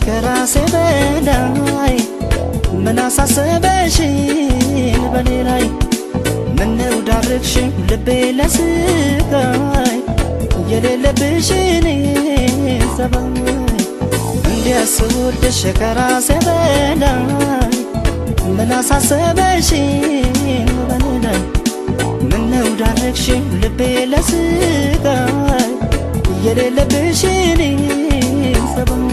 ከራሴ በላይ ምን አሳሰበሽን በኔ ላይ? ምነው ዳረግሽኝ ልቤ ለስቃይ የሌለብሽን ጸባይ? እንዲያስወድሽ ከራሴ በላይ ምን አሳሰበሽን በኔ ላይ? ምነው ዳረግሽኝ ልቤ ለስቃይ የሌለብሽን ጸባይ?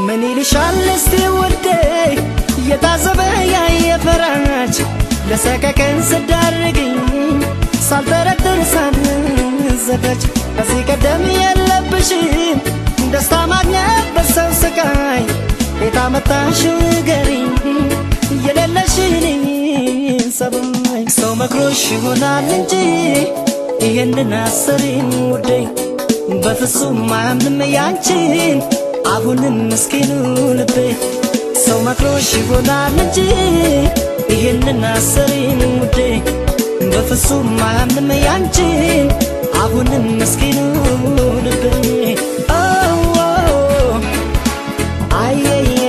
ምን ይልሻል እስቲ ውዴ የታዘበ ያየ ፈራጅ፣ ለሰቀቀን ስዳርግኝ ሳልጠረጥር ሳልዘጋጅ። ከዚህ ቀደም የለብሽም ደስታ ማግኘት በሰው ስቃይ፣ የት አመጣሽው ንገሪኝ የሌለሽን ጸባይ? ሰው መክሮሽ ይሆናል እንጂ ይህንን አሰሪም ውዴ፣ በፍጹም አያምንም ያንቺን አሁንም ምስኪኑ ልቤ። ሰው መክሮሽ ይሆናል እንጂ ይህንን አሰሪም ውዴ፣ በፍጹም አያምንም ያንቺን አሁንም ምስኪኑ ልቤ። አየየ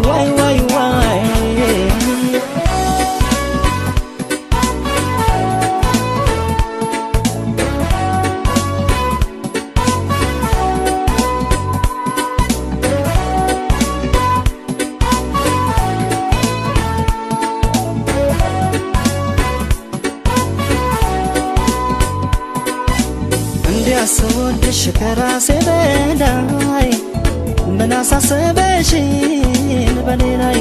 ዋይ ዋይ ዋይ። እንዲያስወድሽ ከራሴ በላይ ምን አሳሰበሽን በኔ ላይ?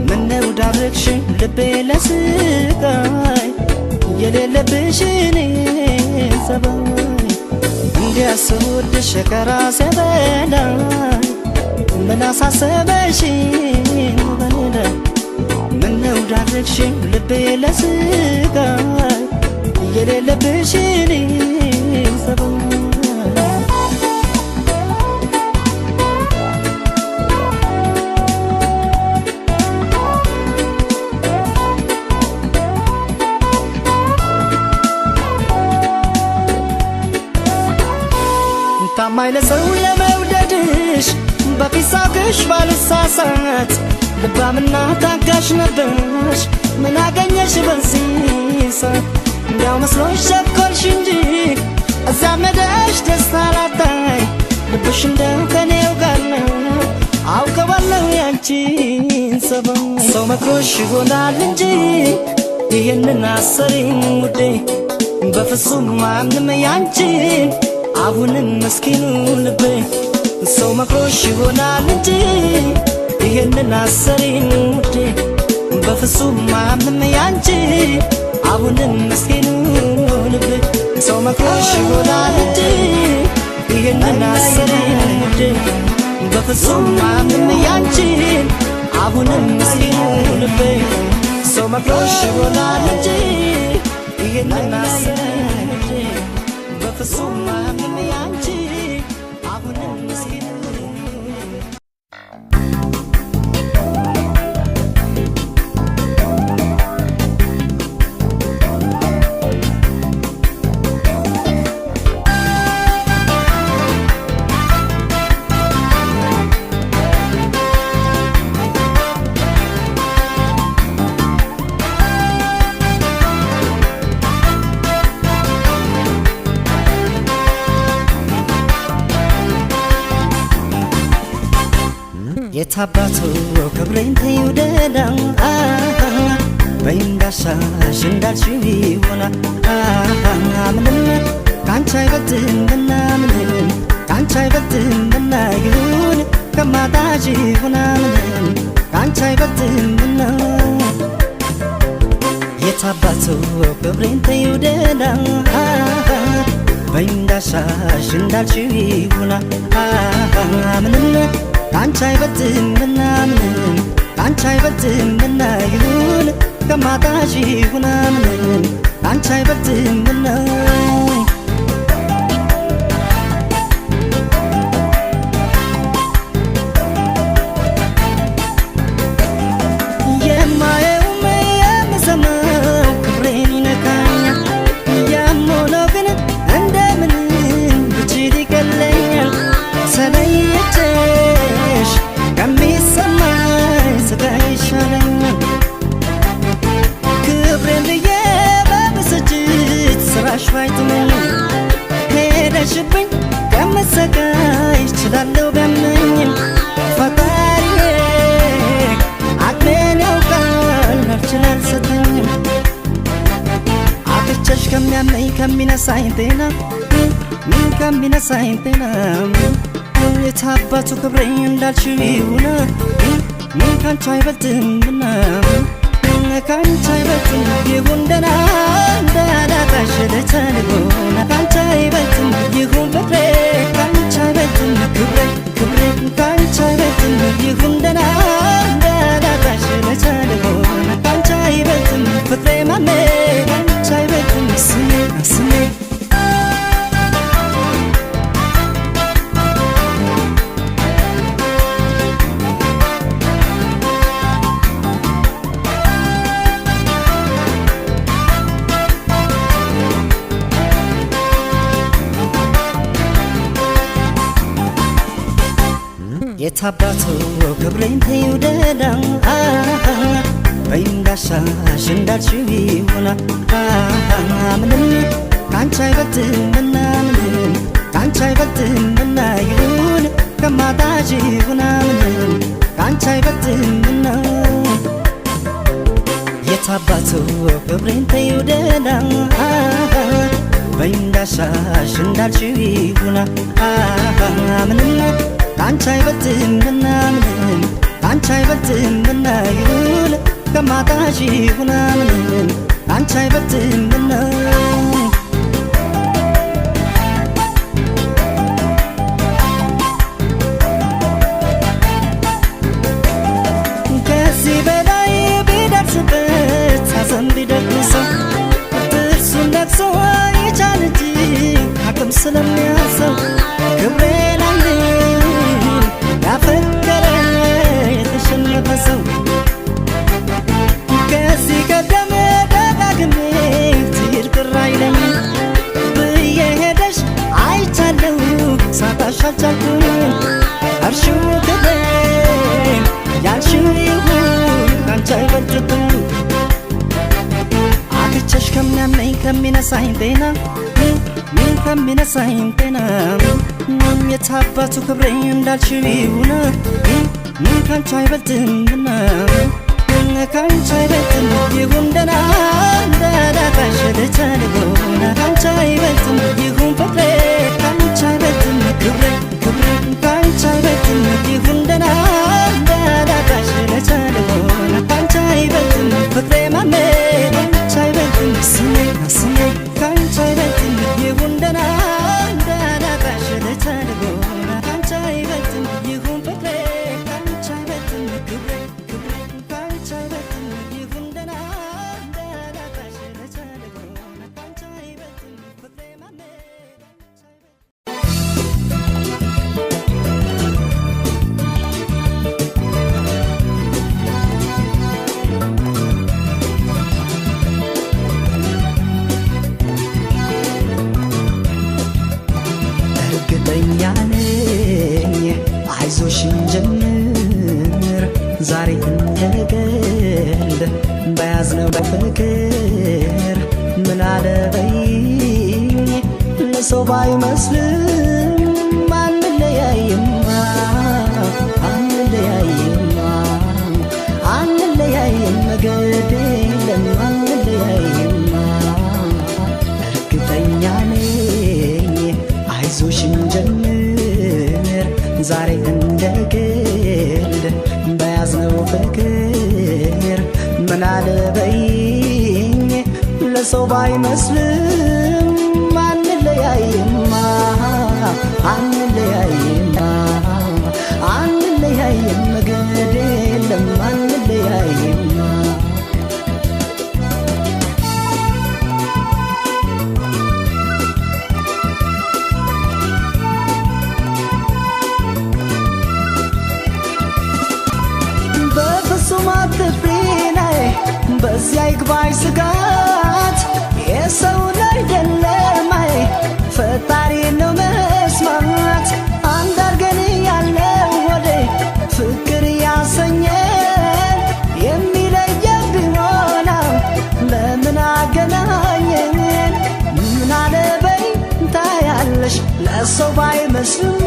ምነው ዳረግሽኝ ልቤ ለስቃይ የሌለብሽን ጸባይ? እንዲያስወድሽ ከራሴ በላይ ምን አሳሰበሽን በኔ ላይ? ምነው ዳረግሽኝ ልቤ ለስቃይ የሌለብሽን ጸባይ? ታማኝ ለሰው ለመውደድሽ በፊት ሳቅሽ ባልሳሳት፣ ልባምና ታጋሽ ነበርሽ፣ ምን አገኘሽ በዚህ ሰዓት? እንዲያው መስሎሽ ቸኮልሽ እንጂ እዚያ መደሽ ደስታ ላታይ፣ ልብሽ እንደው ከኔው ጋር ነው፣ አውቀዋለሁ ያንቺን ጸባይ። ሰው መክሮሽ ይሆናል እንጂ ይህንን አሰሪም ውዴ፣ በፍጹም ማንም ያንቺን አሁንም ምስኪኑ ልቤ። ሰው መክሮሽ ይሆናል እንጂ ይህንን አሰሪም ውዴ፣ በፍጹም ማንም ያንቺ አሁንም ምስኪኑ ልቤ። ሰው መክሮሽ ይሆናል እንጂ ይህንን አሰሪም ውዴ፣ በፍጹም ማንም ያንቺ አሁንም ምስኪኑ ልቤ። ሰው መክሮሽ ይሆናል እንጂ ይህንን አሰሪም ውዴ፣ በፍጹም ማንም ያንቺ አሁንም ምስኪኑ ልቤ። የታባቱ ክብሬን ተይው ደህና በይ፣ እንዳሻሽ እንዳልሽው ይሆና። ምንም ካንቺ አይበልጥምና፣ ምንም ካንቺ አይበልጥምና፣ ይሁን ከማጣሽ ይሁና፣ ምንም ካንቺ አይበልጥምና። የታባቱ ክብሬን ተይው ደህና በይ፣ እንዳሻሽ እንዳልሽው ይሁና። ምንም ካንቺ አይበልጥምና፣ ምንም ካንቺ አይበልጥምና፣ ይሁን ከማጣሽ ይሁና፣ ምንም ካንቺ አይበልጥምና። ብሰቃይ እችላለሁ ቢያመኝም ፈጣሪ አቅሜን ያውቃል አልችል አልሰጠኝም። አጥቼሽ ከሚያመኝ ከሚነሳኝ ጤና ከሚነሳኝ ጤና የታባቱ ክብሬ እንዳልሽው ይሁን ካንቺ አይበልጥምና ካንቺ አይበልጥም ይሁን ደህና እንዳላጣሽ ልቻልሆነ ካንቺ አይበልጥም ይሁን ፍቅሬ ካንቺ አይበልጥም ክብሬ ክብሬ ካንቺ አይበልጥም ይሁን ደህና እንዳላጣሽ ልቻልሆነ ካንቺ አይበልጥም ፍቅሬ ማሜ ካንቺ አይበልጥም ስሜ ስሜ። የታባቱ ክብሬን ተይው ደህና በይ እንዳሻሽ እንዳልሽው ይሁን ምንም ካንቺ አይበልጥምና ምንም ካንቺ አይበልጥምና ይሁን ከማጣሽ ይሁን ምንም ካንቺ አይበልጥምና የታባቱ ክብሬን ተይው ደህና በይ እንዳሻሽ እንዳልሽው ይሁን ምንም ካንቺ አይበልጥምና ምንም ካንቺ አይበልጥምና ይሁን ከማጣሽ ይሁን ምንም ካንቺ አይበልጥምና። ከዚህ በላይ ቢደርስበት ሐዘን ቢደግሰው ጥርሱን ነክሶ ይቻል እንጂ አቅም ስለሚያንሰው ክብሬን አይልም ያፈቀረ የተሸነፈ ሰው። ከዚህ ቀደም ደጋግሜ ትሂድ ቅር አይለኝም ብዬ ሄደሽ አይቻለሁ ሳጣሽ አልቻልኩም አርሽው ክብሬን ያልሽው ይሁን ካንቺ አይበልጥም። አጥቼሽ ከሚያመኝ ከሚነሳኝ ጤና ከሚነሳኝ ጤና የታባቱ ክብሬ እንዳልሽው ይሁን ካንቺ አይበልጥምና ካንቺ አይበልጥም ይሁን ደህና እንዳላጣሽ ልቻልሆነ ካንቺ አይበልጥም ይሁን ፍቅሬ ካንቺ አይበልጥም ክብሬ ክብሬ ካንቺ አይበልጥም ይሁን ደህና እንዳላጣሽ ልቻልሆነ ካንቺ አይበልጥም ፍቅሬ ማሜ ካንቺ አይበልጥም ስሜ ስሜ ካንቺ አይበልጥም ይሁን ደህና እንዳላጣሽ ልቻልሆነ ካንቺ አይበልጥም ይሁን ፍቅሬ ካንቺ አይበልጥም ክብሬ ክብሬ ካንቺ አይበልጥም ይሁን ደህና እንዳላጣሽ ልቻልሆነ ካንቺ አይበልጥም ፍቅሬ ማሜ ካንቺ አይበልጥም። እርግጠኛ ነኝ አይዞሽ እንጀምር ዛሬ እንደ ቀልድ በያዝነው ፍቅር ምን አለ በይኝ ለሰው ባይመስልም አንለያይማ አንለያይማ አንለያይም ግድ የለም አንለያይማ። እርግጠኛ ነኝ አይዞሽ እንጀምር ዛሬ እንደ ቀልድ በያዝነው ፍቅር ምን አለ በይኝ ለሰው ባይመስልም አንለያይማ አንለያይማ አንለያይም ግድ የለም አንለያይማ። በፍጹም አትፍሪ ነይ በዚያ ይግባሽ ስጋት የሰውን አይደለም አይ ፈጣሪ ነው መስማት አንድ አርገን ያለው ወደ ፍቅር ያሰኘን የሚለየን ቢሆን ለምን አገናኘን? ምን አለ በይ ታያለሽ ለሰው ባይመስልም ባይመስልም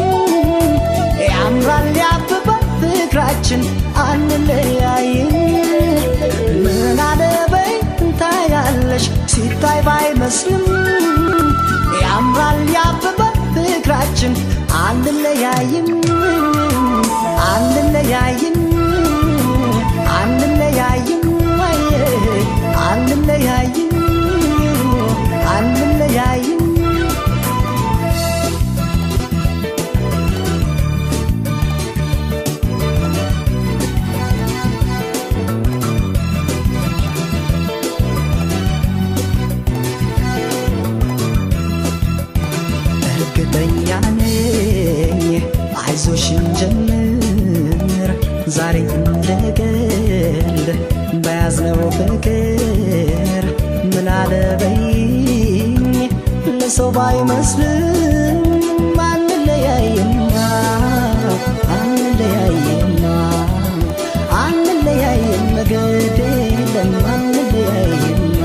ያምራል ያብባል ፍቅራችን አንለያይም። ምን አለ በይ ታያለሽ ሲታይ ባይመስልም ያምራል ያብባል ፍቅራችን አንለያይም አንለያይም አንለያይም አንለያይም አንለያይም። እርግጠኛ ነኝ አይዞሽ እንጀምር ዛሬ እንደ ቀልድ በያዝነው ፍቅር። ምን አለ በይኝ ለሰው ባይመስልም አንለያይማ አንለያይማ አንለያይም ግድ የለም አንለያይማ።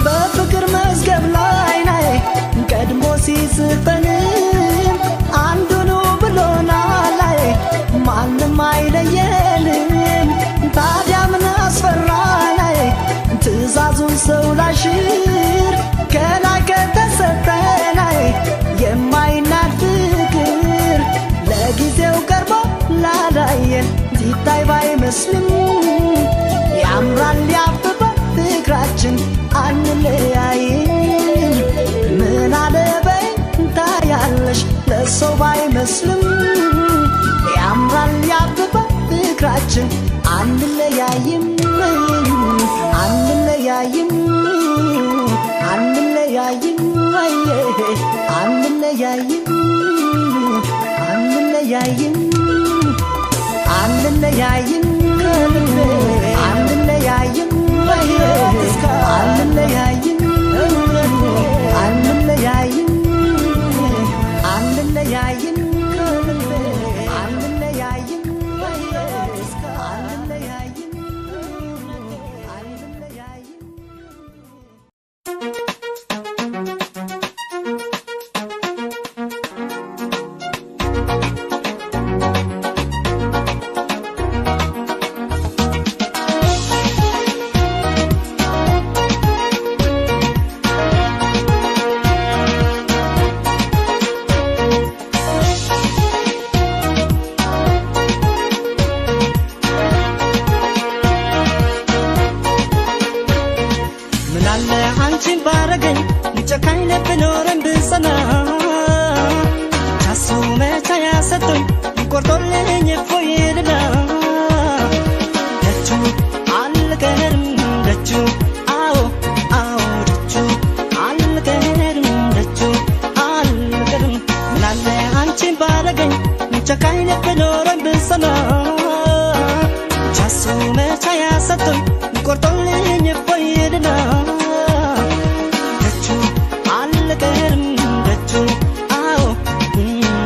በፍቅር መዝገብ ላይ ናይ ቀድሞ ሲጽፈንም አንዱኑ ብሎናል ላይ ማንም አይለየንም። ታዲያ ምን አስፈራን ትእዛዙን ሰው ላሽር ከላይ ከተሰጠን የማይናድ ፍቅር ለጊዜው ቀርቦ ላላየን ሲታይ ባይመስልም ያምራል ያብባል ፍቅራችን አንለያይም። ምን አለ በይ ታያለሽ ለሰው ባይመስልም ያምራል ያብባል ፍቅራችን አንለያይም አንለያይም አንለያይም አንለያይም አንለያይም አንለያይም አንለያይም አንለያይም አንለያይም አንለያይም አንለያይም አንለያይም አንለያይም። ምናለ አንቺን ባረገኝ ጨካኝ ልብ ኖረን ብጸና ቻሱ መቻ ያሰጠኝ ቆርጦልኝ እፎይ ይልና ደጁ አልቀርም ደጁ አዎ አዎ ደጁ አልቀርም ደጁ አልቀርም። ምናለ አንቺን ባረገኝ ጨካኝ ልብ ኖረን ብጸና ቻሱ መቻ ያሰጠኝ ቆርጦልኝ እፎይ ይልና ደጁ አልቀርም ደጁ አዎ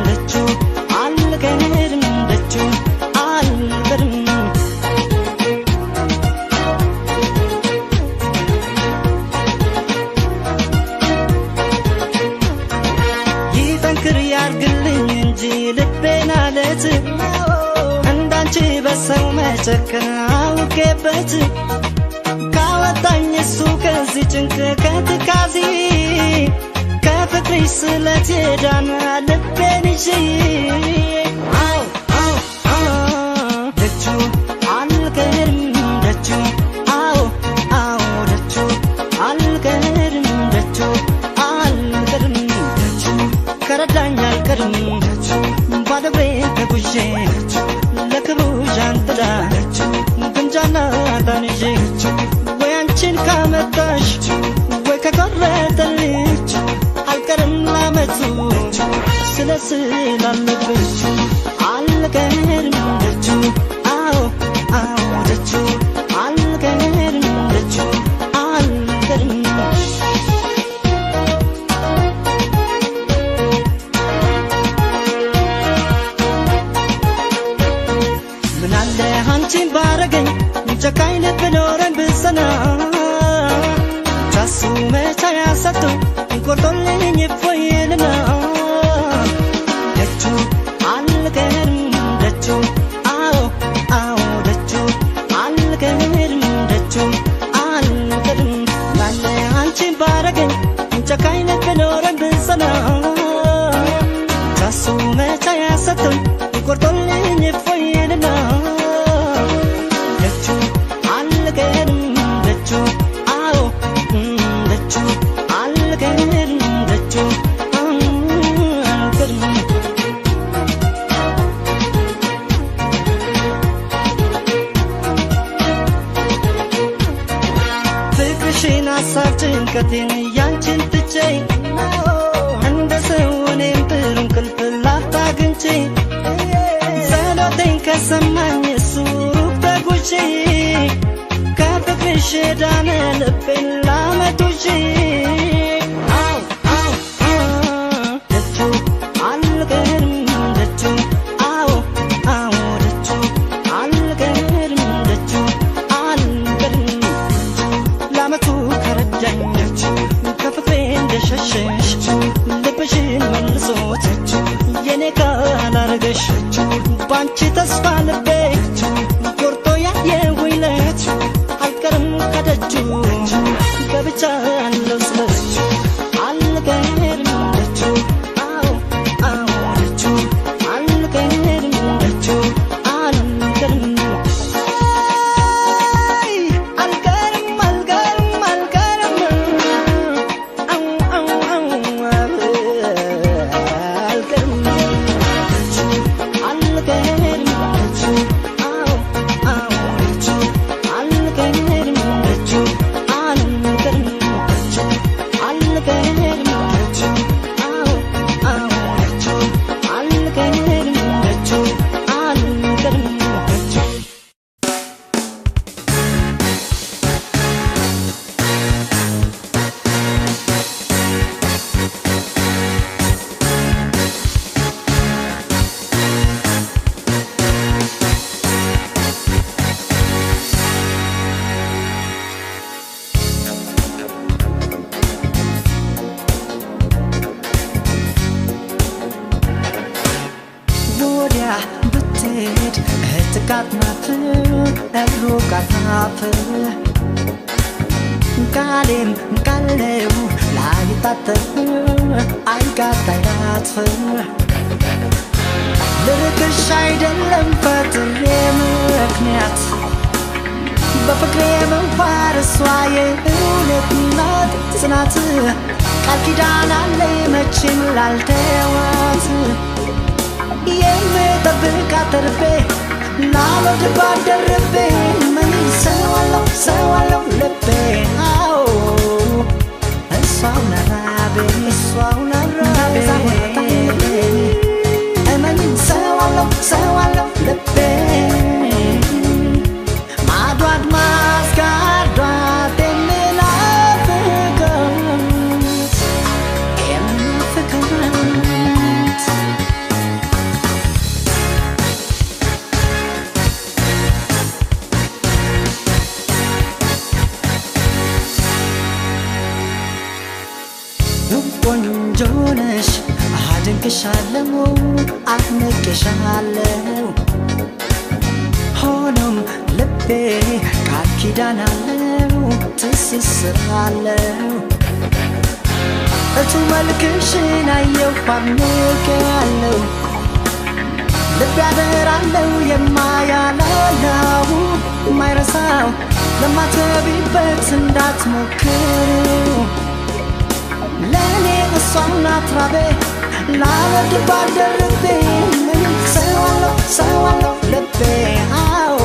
ደጁ አልቀርም ደጁ አልቀርም። ይጠንክር ያርግልኝ እንጂ ልቤን አለት እንዳንቺ በሰው መጨከን አውቄበት ካወጣኝ እሱ ከዚህ ጭንቅ ከትካዜ ከፍቅርሽ ስለት የዳነ ልቤን ይዤ አው አው አው ደጁ አልቀርም ደጁ አዎ አዎ ደጁ አልቀርም ደጁ አልቀርም ደጁ ከረዳኝ አልቀርም ደጁ ባለቤ ተጉዤ ለክብሩ ዣንጥላ ግምጃና ዕጣን ይዤ ወይ አንቺን ካመጣሽ ወይ ከቆረጠልሽ አልቀርም ላመቱ ስለ ስላለብሽ አልቀርም ደጁ አዎ አዎ ደጁ አልቀርም ደጁ አልቀርም። ምናለ አንቺን ባረገኝ ጨካኝ ልብ ኖረን ብጸና ቻሱ መቻ ያሰጡ ቆርጦልኝ እፎይልና ደጁ አልቀርም ደጁ አዎ አዎ ደጁ አልቀርም ደጁ አልቀርም ምናለ አንቺን ባረገኝ ጨካኝ ልብ ኖረን ብጸና ቻሱ መቻ ያሰጡ ቆርጦልኝ እፎይልና ደጁ አልቀርም ደጁ አዎ ደጁ አልቀርም ደጁ አልቀርም ፍቅርሽን ሀሳብ ጭንቀቴን ያንቺን ትቼ እንደ ሰው እኔም ጥሩ እንቅልፍ ላፍታ አግኝቼ ጸሎቴን ከሰማኝ እሱ ሩቅ ተጉዤ ከፍቅርሽ ዳነ ልቤን ላመቱሽ አው አው ደጁ አልቀርም ደጁ አዎ አዎ ደጁ አልቀርም ደጁ አልቀርም ላመቱ ከረዳኝ ከፍቅሬ እንደሸሸሽ ልብሽን መልሶት የኔ ካላረገሽ ባንቺ ተስፋ ልቤ ቆርጦ ያየሁኝ ለት አልቀርም ከደጁ ገብቻለሁ ስለች አልቀርም ደጁ አዎ አዎ ደጁ አልቀርም ደጁ አልቀርም አይ አልቀርም አልቀርም አልቀርም አው አው አው አልቀርም ደጁ አልቀርም ደጁ አዎ አዎ ደጁ አልቀርም ደጁ አልቀርም ደጁ አልቀርም ደጁ አዎ አዎ ደጁ አልቀርም ደጁ አልቀርም ደጁ ወዲያ ብትሄድ እትካት ናት ሩቃት ናት ቃሌም ቃለው ላይታጠፍ አይጋት አይናት ልርቅሽ አይደለም ፈጥሬ ምክንያት በፍቅሬ መዋር እሷ የእውነት ናት ጽናት ቃል ኪዳን አለኝ መቼም ላልተዋት የምጠብቃት ተርቤ ላልወድባት ደርቤ ምን ሰዋለው ሰዋለው ልቤ አዎ እሷው ናራቤ እሷው ናራቤ እመኝ ሰዋለው ሰዋለው ልቤ ማዶ አድማስ ጋርዷት የምናፍቃት የምናፍቃት ቆንጆ ነሽ አድንቅሻለሁ አድንቅሻለሁ ሆኖም ልቤ ቃል ኪዳን አለው ትስስር አለው እቱ መልክሽን አየሁ አድንቄያለሁ ልቤ አደራለው የማያላላው የማይረሳው ለማትገቢበት እንዳትሞክሪው ለኔ እሷው ናት ራቤ ላልወድባት ደርቤ ምን ሰዋለው ሰዋለው ልቤ አዎ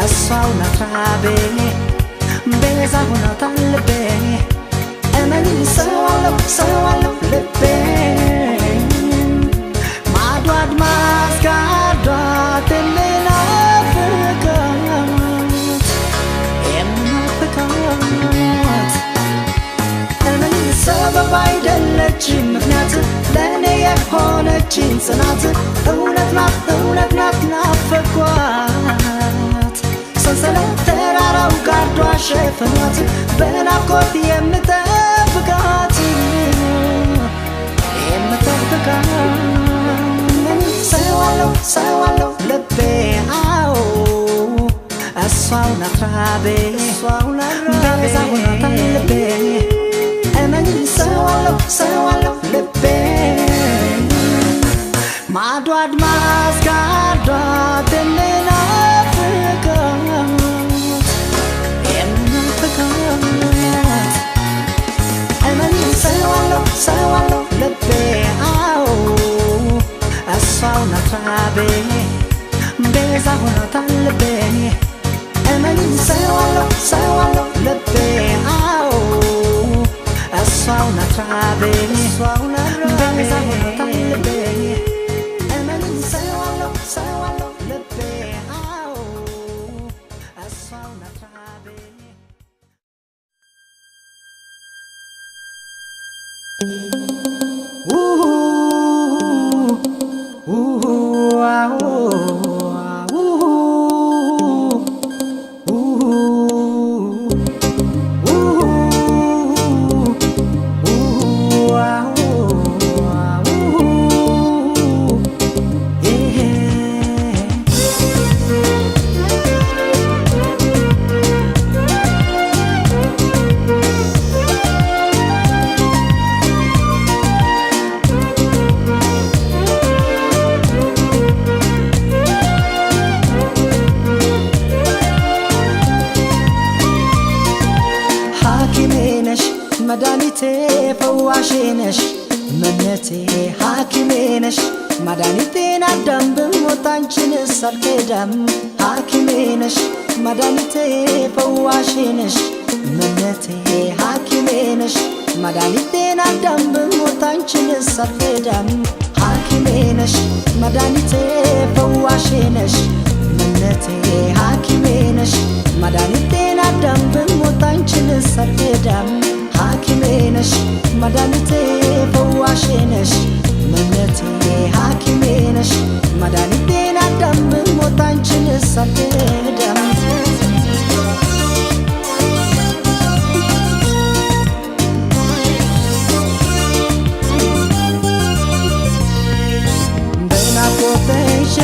እሷው ናት ራቤ ቤዛ ሆናታል ልቤ እመኝ ሰዋለው ሰዋለው ልቤ ማዶ አድማስ ጋርዷት የምናፍቃት የምናፍቃት እመኝ ሰበብ አይደለችም ምክንያት ለእኔ የሆነችኝ ጽናት እውነት ናት እውነት ናት ናፈኳት የሸፈኗት በናፍቆት የምጠብቃት የምጠብቃት ሰው አለው ሰው አለው ልቤ አዎ እሷው ናት ራቤ ቤዛ ሆኗታል ልቤ እመኝ ሰው አለው ልቤ ማዶ አድማስ ጋርዷት የምናፍቃት የምናፍቃት እመኝ ሰው አለው ልቤ አዎ እሷው ናት ራቤ ቤዛ ሆኗታል ልቤ እመኝ ሰው አለው ልቤ አዎ እሷው ናት ራቤ ቤዛ ሆኗታል ልቤ እመኝ ሰው አለው ልቤ አዎ እሷው ናት ራቤ ሐኪሜ ነሽ መድኃኒቴ ፈዋሼ ነሽ መነቴ ሐኪሜ ነሽ መድኃኒቴን አዳም ብሞት አንቺንስ አልክዳም ሐኪሜ ነሽ መድኃኒቴ ፈዋሼ ነሽ መነቴ ሐኪሜ ነሽ መድኃኒቴን አዳም ብሞት አንቺንስ አልክዳም ሐኪሜ ነሽ መድኃኒቴ ፈዋሼ ነሽ መነቴ ሐኪሜ ነሽ መድኃኒቴን አዳም ብሞት አንቺንስ አልክዳም ሐኪሜ ነሽ መድኃኒቴ ፈዋሼ ነሽ መነቴ ሐኪሜ ነሽ መድኃኒቴን አዳም ብሞት አንቺንስ አልክዳም በናፍቆት ተይዤ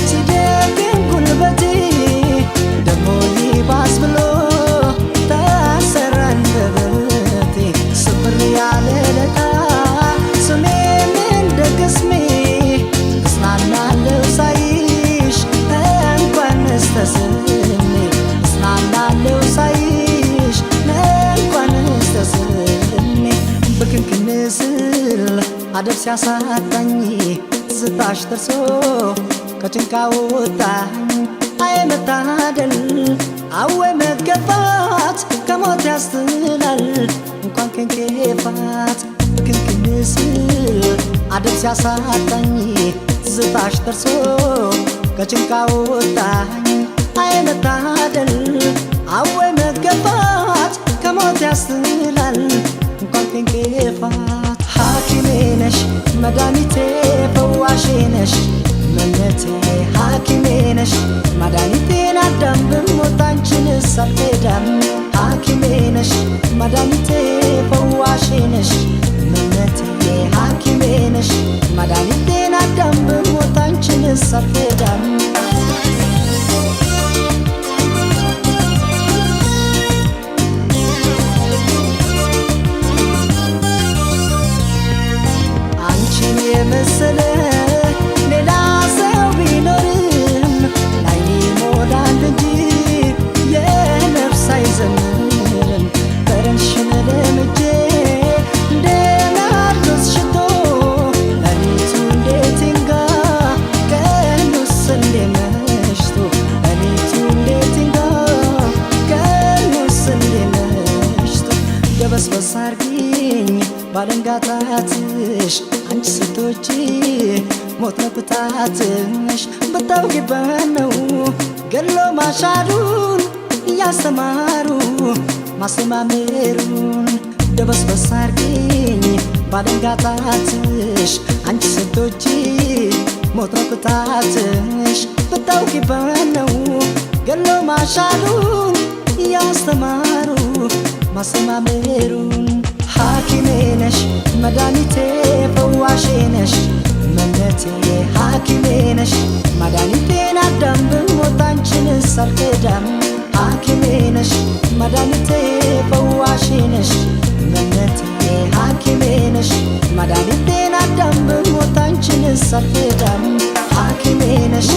ሲደክም ጉልበቴ ደሞ ይባስ ብሎ ታሰረ አንደበቴ ስብር ያለ ለታ ስሜን እንደ ቅስሜ እጽናናለሁ ሳይሽ እንኳንስ ተስሜ እጽናናለሁ ሳይሽ እንኳንስ ተስሜ ብክንክን ስል አደብ ሲያሳጣኝ ትዝታሽ ደርሶ ከጭንቃ ወጣኝ አይ መታደል አወይ መገፋት ከሞት ያስትላል እንኳን ከንኬፋት ብክንክን ስል አደብ ሲያሳጣኝ ትዝታሽ ደርሶ ከጭንቃ ወጣኝ አይ መታደል አወይ መገፋት ከሞት ያስትላል እንኳን ከንኬፋት ሐኪሜ ነሽ መድኃኒቴ ፈዋሼ ነሽ መነቴ ሐኪሜ ነሽ መድኃኒቴን አዳም ብሞት አንቺንስ አልክዳም ሐኪሜ ነሽ መድኃኒቴ ፈዋሼ ነሽ መነቴ ሐኪሜ ነሽ መድኃኒቴን አዳም ብሞት አንቺንስ አልክዳም አንቺን የመሰለ ሌላ ሰው ቢኖርም ላይኔ ይሞላል እንጂ የነፍስ አይዘምርም። ጠረንሽን ለምጄ እንደ ናርዶስ ሽቶ ሌሊቱ እንዴት ይንጋ ቀኑስ እንዴት መሽቶ ሌሊቱ እንዴት ይንጋ ቀኑስ እንዴት መሽቶ ደበስበስ አርጊኝ ባለንጋታትሽ አንቺ ስትወጪ ሞት ነው ቅጣትሽ ብታውቂበት ነው ገሎ ማሻሩን እያስተማሩ ማስተማመሩን ደበስበስ አርጊኝ ባለንጋታትሽ አንቺ ስትወጪ ሞት ነው ቅጣትሽ ብታውቂበት ነው ገሎ ማሻሩን እያስተማሩ ማሰማመሩን። ሐኪሜ ነሽ መድኃኒቴ፣ ፈዋሼ ነሽ መነቴ። ሐኪሜ ነሽ መድኃኒቴን፣ አዳም ብሞት አንቺንስ አልክዳም። ሐኪሜ ነሽ መድኃኒቴ፣ ፈዋሼ ነሽ መነቴ። ሐኪሜ ነሽ መድኃኒቴን፣ አዳም ብሞት አንቺንስ አልክዳም። ሐኪሜ ነሽ።